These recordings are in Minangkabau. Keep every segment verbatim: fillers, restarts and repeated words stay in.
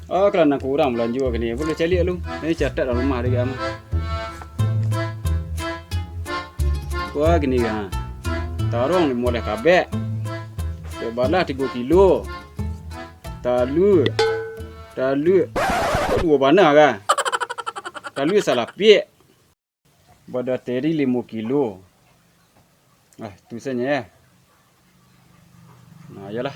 Ah, kalau nak kurang balanjo kini, buliah caliak lu. Ni catat dalam rumah dek amah. Wah, kini ha. Taruang limo baleh kabek. Tabalah tigo kilo. Talua. Talua. Kok duo bana ka? Talua salapiak. Bateri limo kilo. Ah, tu sajo ya. Nah, iyolah.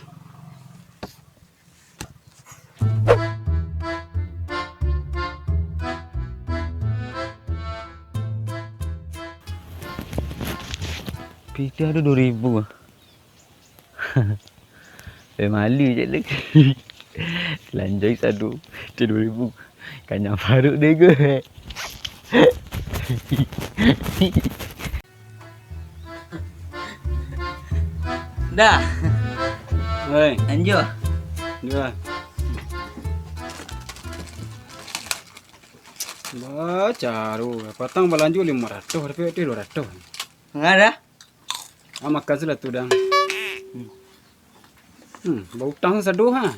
Pitih ado duo ribu. Eh, malu je lah. Lanjoi sado, tu duo ribu. Kanyang paruik deh gue. Dah. Oi. Lanjut. Dua. Bacaru, patang balanjo limo ratuih, tapi duo ratuih. Enggak dah. Ah, makan sudah tu, Dang. Hmm, bautang sado ha.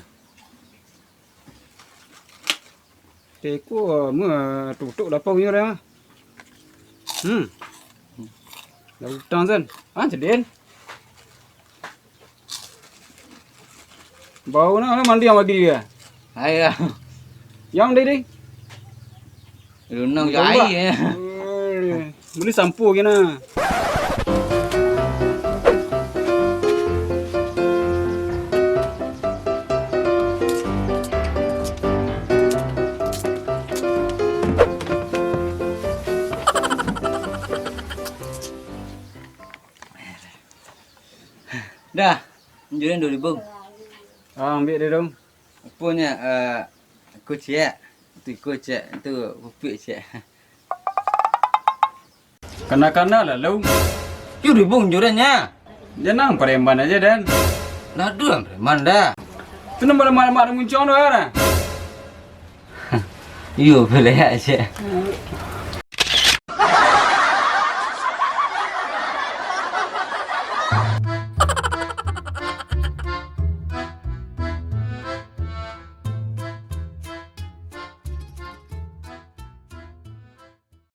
Teko mah tutup lapau nyo dah. Hmm. Bautang san. Ah, cedek. Bau nak mandi yang bagi dia. Ayo. Yang deh deh. Lunang Minta gai ombak. Ya. Eh, beli sampo lagi nah. Dah, anjuran dua ribu. Ah, ambil deh dong. Apo nyo, eh, kuciak, tu kuciak, tu pupik ciak. Kana-kana lah, Long. Yo, ribung jurannyo. Janang pareman aja, Dan. Lah, aduh, pareman dah. Tu nambah lamak-lamak ada muncung tu, kan? Iyo, boleh aja.